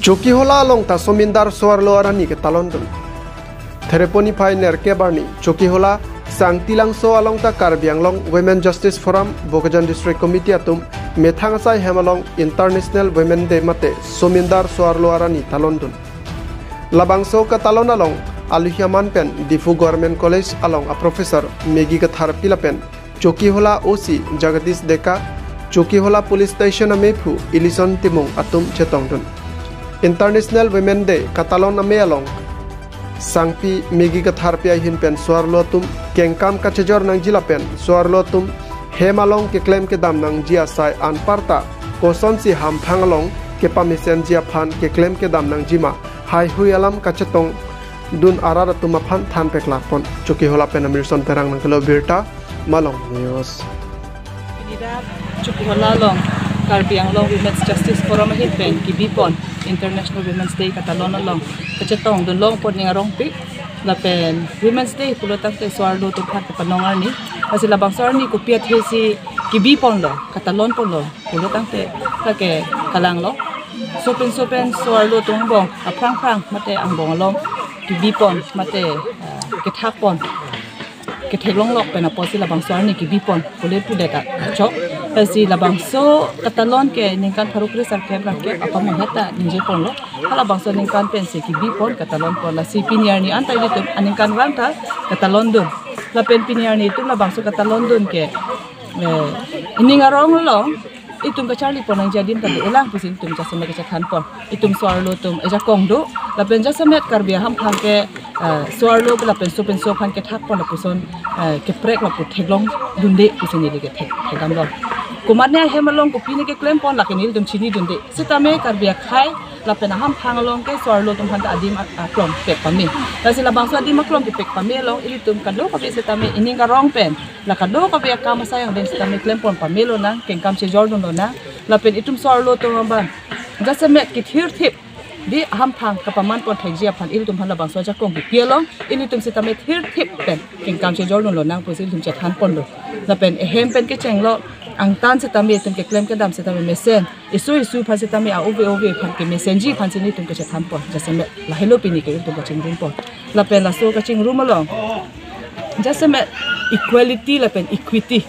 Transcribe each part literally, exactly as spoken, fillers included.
Chokihola along ta Somindar so-arlo arni ketalondun. Thereponi phai nerkep arni Chokihola Sangtilangso along ta Karbi Anglong Women Justice Forum, Bokajan District Committee atum methang asai hem along International Women Day mate Somindar so-arlo arni talondun. Labangso katalon along aluhiaman pen Diphu Government College along a-professor Megi Katharpi lapen Chokihola O C Jagadish Deka, Chokihola Police Station amephu Ilison Timung atum chetongdun. International Women Day katalon amei along Sangpi Megi Katharpi ahin pen so-arlo atum kengkam kachejor nangji lapen so-arlo atum hem along keklem kedam nangji asai anparta kosonsi hamphang along kepamesenji aphan keklem kedam nangjima haihui alam kachetongdun arat atum aphan than peklarpon. Chokihola pen Amirson Terang nangkelo birta, Malong News. Pini dak Chokihola along Karbi Anglong Women's Justice Forum ahin pen kebipon International Women's Day katalon along kachetongdun longpon ning arongpik lapen Women's Day pulo tangte so-arlo atum aphan kepanong arni. Lasi labangso arni kopi athesi kebiponlo, katalonponlo pulo tangte lake kalanglo. Sopinso pen so-arlo atum angbong aphrang phrang mate angbong along kebipon mate, ah, kethakpon, ketheklonglok pen apotsi labangso arni kebipon pule pudet achok. Lasi labangso katalon ke ningkan pharo kre sarkep rakep apam ahet ta ningjeponlo. Halabangso aningkan pensi kebipon katalonpon, lasi pini arni anta ilitum aningkanvang ta katalondun. Lapen pini arni itum labangso katalondun ke, eh, ining arong along itum kacharlipon nangji adim ta do-elang pusi itum jasemet kachethanpon. Itum so-arlo atum ejakong do, lapen jasemet Karbi ahamphang ke, eh, so-arlo lapen sopinso aphan kethakpon lapuson, eh, keprek lapu theklongdunde pusi neli kethek thekdamlo. Komatne ahem along kopine keklempon lake nelitum chinidunde. Sitame Karbi akhei lapen ahamphang along ke so-arlo atum aphan ta adim a-, aklong pek pame. Lasi labangso adim aklong kepek pame along ilitum kadokave sitame ining arong pen la kadokave akam asai angdeng sitame klempon pame lonang, kengkam chejordun lonang. Lapen itum so-arlo atum abang jasemet kethirthip di ahamphang kapamanpon thekji aphan ilitum aphan labangso ajakong kepi along ilitum sitame thirthip pen kengkam chejordun lonang pusi ilitum chethanponlo. Lapen ehem pen kechenglo, angtan sitame itum keklem kedam sitame mesen, isu isu aphan sitame a-ove ove aphan kemesenji aphansi nelitum kachethanpon. Jasemet lahelo pini ke ilitum kachingrumpon. Lapen laso kachingrum along jasemet equality lapen equity,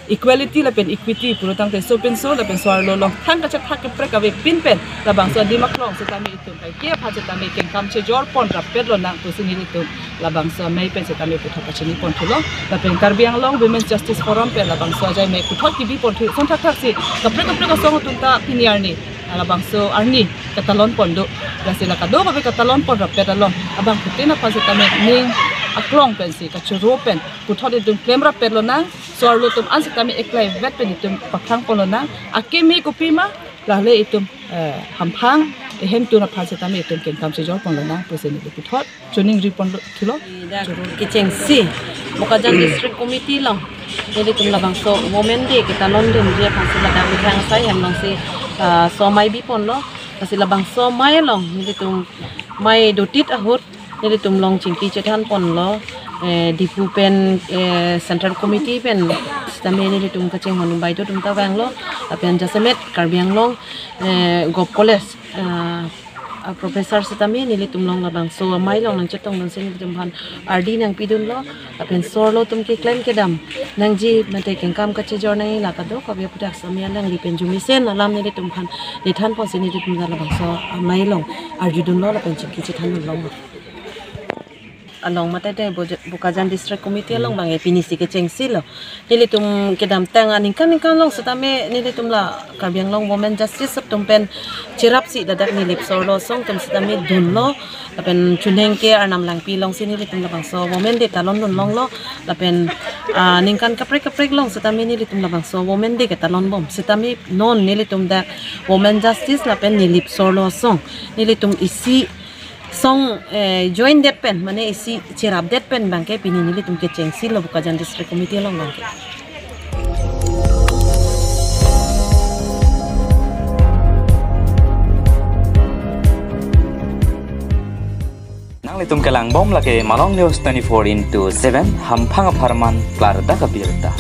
equality lapen equity pulo tangte sopinso lapen so-arlo along thang kachethak keprek avepin pen labangso adim aklong sitame itum kaike aphan sitame kengkam chejorpon rappet lonang pusi nelitum labangso amei pen sitame puthot kachinipon thulo. Lapen Karbi Anglong Women's Justice Forum pen labangso ajai mei puthot kebipon thu, son thakthak si kaprek kaprek asong atum ta pini arni labangso arni katalonpon do. Lasi la kadokave katalonpon rappet along abangphutin aphan sitame ning aklong pensi kachoro pen puthot itum klem rappet lonang. So-arlo atum an sitame eklai vet pen itum pakhlangpon lonang. Akimi kopima, lale itum, eh, hamphang ehemtun aphan sitame itum kengkam chejorpon lonang pusi neli puthot choningriponlo thulo. Dak kechengsi Bokajan District Committee along nelitum labangso Women Day ketalondunji aphansi ladak methang asai hem alongsi, ah, so amei biponlo. Lasi labangso amei along nelitum amei dotit ahut nelitum along chingki chethanponlo, eh, Diphu pen, eh, Central Committee pen sitame nelitum kachinghon baideo atum ta vanglo, lapen jasemet Karbi Anglong, eh, Govt College, ah, a-professor sitame nelitum along labangso amei along nangchetongdunsi nelitum aphan ardi nangpidunlo. Lapen so-arlo atum keklem kedam nangji mate kengkam kachejor nangji la kadokave aphuthak sitame alangli pen jumisen alam nelitum aphan nethanponsi nelitum ta labangso amei along arjudunlo lapen chingki chethandunlo. Along mate te Boja-, Bokajan District Committee along abang e pinisi kechengsilo. Nelitum kedamtang aningkan ningkan along sitame nelitum la Karbi Anglong Women Justice atum pen cherapsi ladak Nilip so-arlo asong atum sitame dunlo. Lapen chuneng ke Arnam Langpi alongsi nelitum labangso Women Day talondun longlo. Lapen, ah, ningkan kaprek kaprek along sitame nelitum labangso Women Day ketalonbom. Sitame non nelitum dak Women Justice lapen Nilip so-arlo asong nelitum isi song, eh, join det pen, mane isi cherap det pen abangke pini nelitum kechengsilo Bokajan District Committee along abangke. Nanglitum kelangbom lake Malong News twenty-four into seven, hamphang apharman klardak abirta.